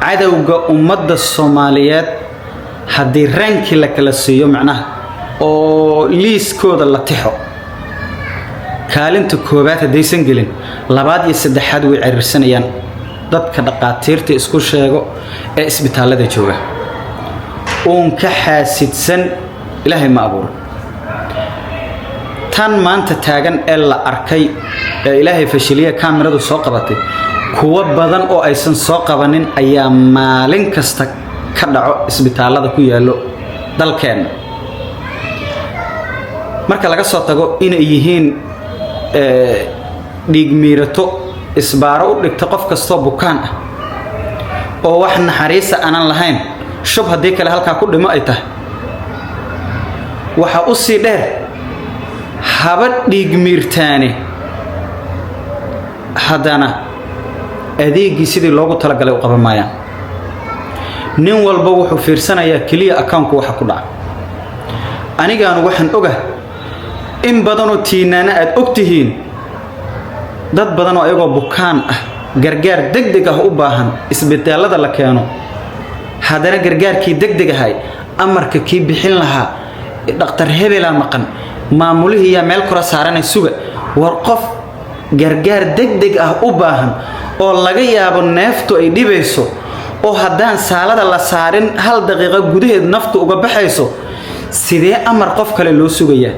Cadowga ummadda Soomaaliyeed haddii rank-i la kala siiyo, macnaha oo liiskooda la tixo, kaalinta koowaad haddaysan gelin, labaad iyo saddexaad way ciriirsanayaan dadka dhaqaatiirta isku sheego ee isbitaallada jooga. Uun ka xaasidsan Ilaahay ma abuuro. Tan maanta taagan ee la arkay ee Ilaahay fashiliya, kaamiradu soo qabatay, kuwo badan oo aysan soo qabanin ayaa maalin kasta ka dhaco isbitaallada ku yaallo dalkeenna. Marka laga soo tago inay yihiin dhiig miirato isbaaro u dhigta qof kastoo bukaan ah oo wax naxariisa aanan lahayn, shub haddii kale halkaa ku dhimo ay tahay, waxaa u sii dheer haba dhiig miirtaane, haddana adeegii sidii loogu talagalay u qaban maayaan. Nin walba wuxuu fiirsanayaa keliya account-ku waxa ku dhaca. Anigaanu waxaan ogah in badanoo tiinaana aad og tihiin, dad badanoo ayagoo bukaan ah, gargaar deg deg ah u baahan, isbitaallada la keeno, haddana gargaarkii deg deg ahay amarka kii bixin lahaa, dhaktar hebelaa maqan, maamulihiiyaa meel kora saaranay suga. War qof gargaar deg deg ah u baahan oo laga yaabo neeftu ay dhibayso, oo haddaan saalada la saarin hal daqiiqo gudaheed naftu uga baxayso, sidee amar qof kale loo sugayaa?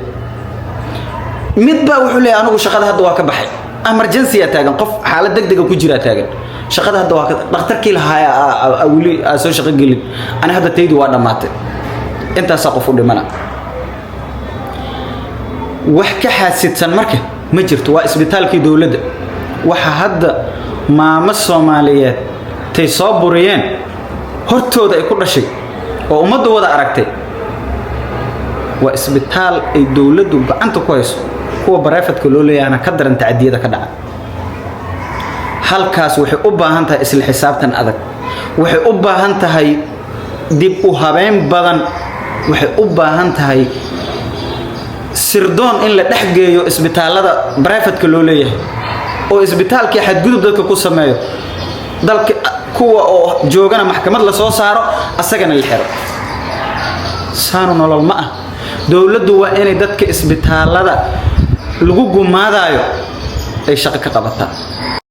Mid baa wuxuu leeyahay, "Anigu shaqada hadda waa ka baxay, emergency-aa taagan, qof xaalad deg dega ku jiraa taagan, shaqada hadda waa ka dhakhtarkii lahaa weli aa soo shaqo gelin, ani hadda taydu waa dhammaatay." Intaasaa qof u dhimana. Wax ka xaasidsan marka ma jirto. Waa isbitaalkii dowladda. Waxa hadda maamo Soomaaliyeed tay soo buriyeen hortooda ay ku dhashay oo ummaddu wada aragtay waa isbitaal ay dowladdu gacanta ku hayso. Kuwa private-ka loo leeyahana ka daran tacadiyada ka dhaca halkaas. Waxay u baahan tahay isla xisaabtan adag, waxay u baahan tahay dib u habeyn badan, waxay u baahan tahay sirdoon in la dhex geeyo isbitaallada private-ka loo leeyahay, oo isbitaalkii xadgudub dadka ku sameeyo dalka kuwa oo joogana maxkamad la soo saaro, asagana la xiro. Saanu nolol ma ah. Dowladdu waa inay dadka isbitaallada lagu gumaadaayo ay shaqo ka qabataa.